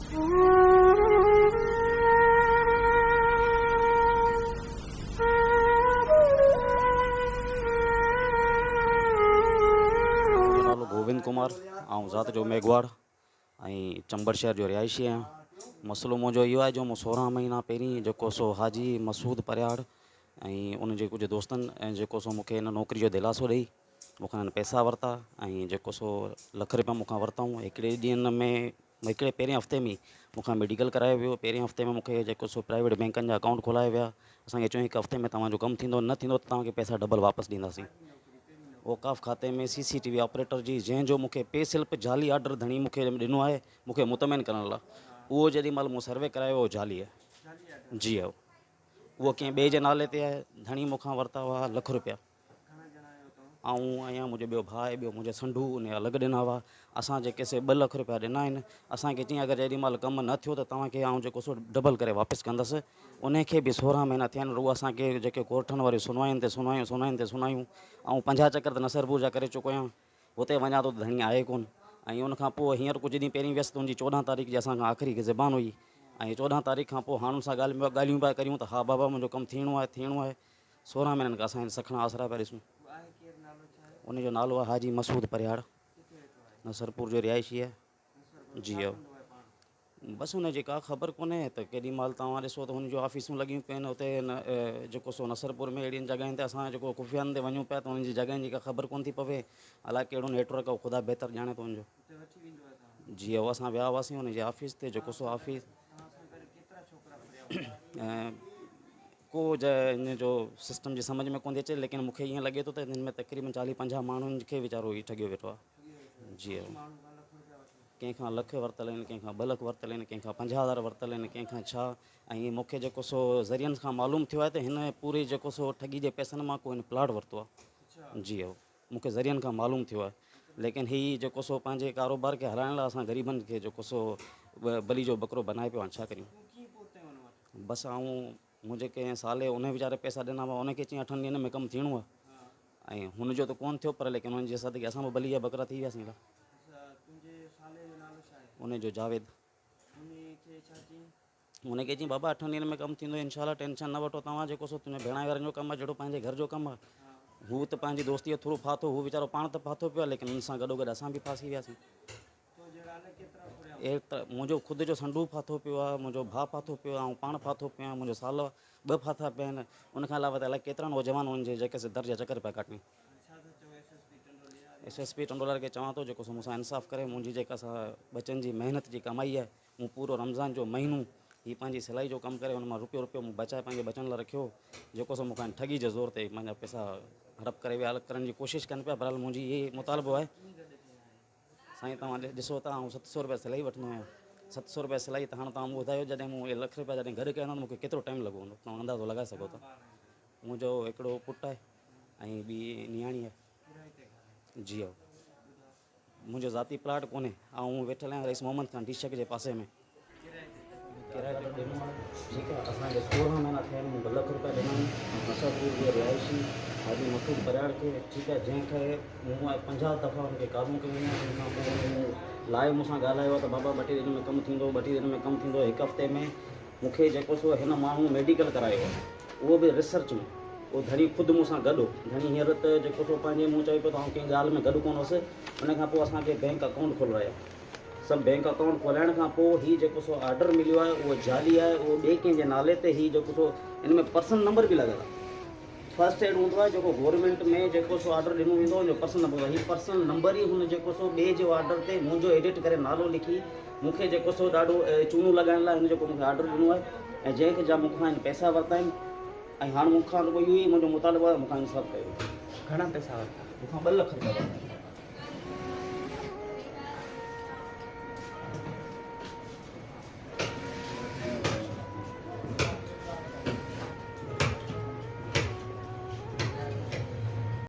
منهنجو نالو گووند ڪمار، آئون ذات جو ميگهواڙ ۽ چمبڙ شهر جو رهائشي آهيان. مسئلو منهنجو اهو آهي جو مون 16 مهينا پهرين جيڪو سو حاجي مسعود پرهياڙ ۽ ان جي ڪجهه دوستن جيڪو سو مون کي ان نوڪري جو دلاسو ڏئي مون کان هنن پئسا ورتا ۽ جيڪو سو لک رپيا مون کان ورتائون. هڪڙي ڏينهن ۾ هڪڙي پهرين هفتي ۾ مون کان ميڊيڪل ڪرايو ويو. پهرين هفتي ۾ مون کي جيڪو سو پرائيويٽ بينڪن جا اڪائونٽ کولايا ويا. اسان کي چيائون هڪ هفتي ۾ توهان جو ڪم ٿيندو، نه ٿيندو ته توهان کي پئسا ڊبل واپس ڏينداسين. اوقاف کاتي ۾ سي سي ٽي وي آپريٽر جي جنهن جو مون کي پي سلپ جعلي آرڊر ڌڻي مون کي ڏنو آهي مون کي مطمئن ڪرڻ لاء اهو جيڏي مهل مون سروي ڪرايو اهو جعلي آهي. جي هائو اهو ڪنهن ٻئي جي نالي تي آهي. ڌڻي مون کان ورتا هئا لک رپيا. آئون آهيان، منهنجو ٻيو ڀاء آهي، ٻيو منهنجو سنڍو، انهي الڳ ڏنا هئا. اسان جيڪي سي ٻه لک رپيا ڏنا آهن. اسان کي چيائين اگر جيڏي مهل ڪم نه ٿيو ته توهان کي آئون جيڪو سو ڊبل ڪري واپس ڪندس. انهي کي به 16 مهينا ٿيا آهن، رڳو اسان کي جيڪي ڪورٽن واريون سنواين تي سنوايون، سنواين تي سنوايون. آئون 50 چڪر ته نصرپور جا ڪري چڪو آهيان. هتي وڃان ٿو ته ڌڻي آهي ڪونه. ۽ ان کان پوء هينئر ڪجهه ڏينهن پهرين ويس ته ان جي 14 تاريخ جي اسان کان آخري زبان هئي. ۽ 14 تاريخ کان پوء هاڻ ان سان ڳالهيون پيا ڪريون ته ها بابا منهنجو ڪم ٿيڻو آهي، ٿيڻو آهي. 16 مهينن کان اسان هن سکڻا آسرا پيا ڏسون. ان جو نالو آهي حاجي مسعود پرهياڙ، نصرپور جو رهائشي آهي. جي هو بس ان جي ڪا خبر ڪونهي ته ڪيڏي مهل توهان ڏسو ته هن جون آفيسون لڳيون پيون آهن اتي جيڪو سو نصرپور ۾ اهڙين جڳهين تي اسان جيڪو خفيان تي وڃون پيا ته انهن جي جڳهين جي ڪا خبر ڪونه ٿي پوي. الائي ڪهڙو نيٽورڪ آهي خدا بهتر ڄاڻي ٿو ان جو. جي هو اسان ويا هئاسين ان جي آفيس تي جيڪو سو آفيس ڪو ان جو سسٽم جي سمجهه ۾ ڪونه ٿي اچي ليڪن مون کي ائين لڳي ٿو ته هن ۾ تقريبن 40 50 ماڻهن کي ويچارو هي ٺڳيو ويٺو آهي. جي ڪنهن کان لک ورتل آهن، ڪنهن کان 2 لک ورتل آهن، ڪنهن کان 50 هزار ورتل آهن، ڪنهن کان ڇا. ۽ مون کي جيڪو سو ذريعن کان معلوم ٿيو آهي ته هن پوري جيڪو سو ٺڳي جي پئسن مان ڪو هن پلاٽ ورتو آهي. جي هو مون کي ذريعن کان معلوم ٿيو آهي. ليڪن هي جيڪو سو پنهنجي ڪاروبار کي هلائڻ لاء اسان غريبن کي جيڪو سو بلي جو ٻڪرو بنائي پيو. هاڻي ڇا ڪريون؟ بس آئون منهنجي ڪنهن سالي ان ويچاري پئسا ڏنا هئا، ان کي چيائين اٺن ڏينهن ۾ ڪم ٿيڻو آهي ۽ هن جو ته ڪونه ٿيو پر ليڪن هن جي صدقي اسان به بلي جا ٻڪرا ٿي وياسين. ان جو جاويد. ان کي چيائين بابا اٺن ڏينهن ۾ ڪم ٿيندو انشاء الله ٽينشن نه وٺو توهان جيڪو سو تنهنجي ڀيڻا وارن جو ڪم آهي جهڙو پنهنجي گهر جو ڪم آهي. هو ته پنهنجي دوستيء ٿرو ڦاٿو، هو ويچارو پاڻ ته ڦاٿو پيو آهي ليڪن ان سان گڏوگڏ اسان به ڦاسي وياسين. منهنجو خود جو سنڍو ڦاٿو پيو آهي، منهنجو ڀاء ڦاٿو پيو آهي، آئون پاڻ ڦاٿو پيو آهيان، منهنجو سالو ٻه ڦاٿا پيا آهن، ان کان علاوه ته الائي ڪيترا نوجوان انهن جي جيڪي سي در جا چڪر پيا ڪاٽين. ايس ايس پي ٽنڊولهيار کي چوان ٿو جيڪو سو مون سان انصاف ڪري، منهنجي جيڪا سا ٻچن جي محنت جي ڪمائي آهي، مون پورو رمضان جو مهينو هي پنهنجي سلائي جو ڪم ڪري ان مان روپيو روپيو مون بچائي پنهنجي ٻچن لاء رکيو هو، جيڪو سو مون کان ٺڳي جي زور تي منهنجا پئسا هڙپ ڪري ويا، الڳ ڪرڻ جي ڪوشش ڪن پيا، بهرحال منهنجي هي مطالبو آهي. سائين توهان ڏسو ته آئون 700 روپيا سلائي وٺندو آهيان، 700 روپيا سلائي ته هاڻ توهان ٻڌايو جڏهن مون اهي لک روپيا جڏهن گڏ ڪيا هوندا ته مون کي ڪيترو ٽائيم لڳو هوندو توهان اندازو لڳائي سگهو ٿا. منهنجو هڪڙو پٽ آهي ۽ ٻي نياڻي آهي. جي هائو منهنجو ذاتي پلاٽ ڪونهي، آئون ويٺل آهيان رئيس محمد خان ڊي شڪ جي پاسي ۾. ڪرايي تي ڏنو آهي. ٺيڪ آهي اسان کي 16 مهينا ٿيا آهن مون 2 لک روپيا ڏنا آهن نصرپور جي رهائشي حاجي مسعود پرهياڙ کي ٺيڪ آهي جنهن کي مون 50 دفعا ان کي ڪالون ڪيون آهن ان کان پوء مون لائيو مون سان ڳالهايو آهي ته بابا ٻه ٽي ڏينهن ۾ ڪم ٿيندو ٻه ٽي ڏينهن ۾ ڪم ٿيندو هڪ هفتي ۾ مون کي جيڪو سو هن ماڻهو ميڊيڪل ڪرايو آهي اهو به ريسرچ ۾ اهو ڌڻي خود مون سان گڏ هو ڌڻي هينئر ته جيڪو سو پنهنجي مون چئي پيو ته آئون ڪنهن ڳالهه ۾ گڏ ڪونه هوس ان کان پوء اسان کي بينڪ اڪائونٽ کولرايا سڀ بينڪ اڪائونٽ کولائڻ کان پوء هي جيڪو سو آرڊر مليو آهي اهو جعلي آهي اهو ٻئي ڪنهن جي نالي تي هي جيڪو سو ان ۾ پرسنل نمبر به لڳل آهي فرسٽ ايڊ هوندو آهي جيڪو گورنمينٽ ۾ جيڪو سو آرڊر ڏنو ويندو آهي ان جو پرسنل نمبر هوندو آهي هي پرسنل نمبر ئي هن جيڪو سو ٻئي جي آرڊر تي منهنجو ايڊٽ ڪري نالو لکي مون کي جيڪو سو ڏاڍو چونو لڳائڻ لاء هن جيڪو مون کي آرڊر ڏنو آهي ۽ جنهن کي جا مون کان هن پئسا ورتا آهن ۽ هاڻ مون کان رڳو اهو ئي منهنجو مطالبو آهي مون کان انصاف ڪيو. گهڻا پئسا ورتا؟ مون کان 2 لک روپيا ورتا.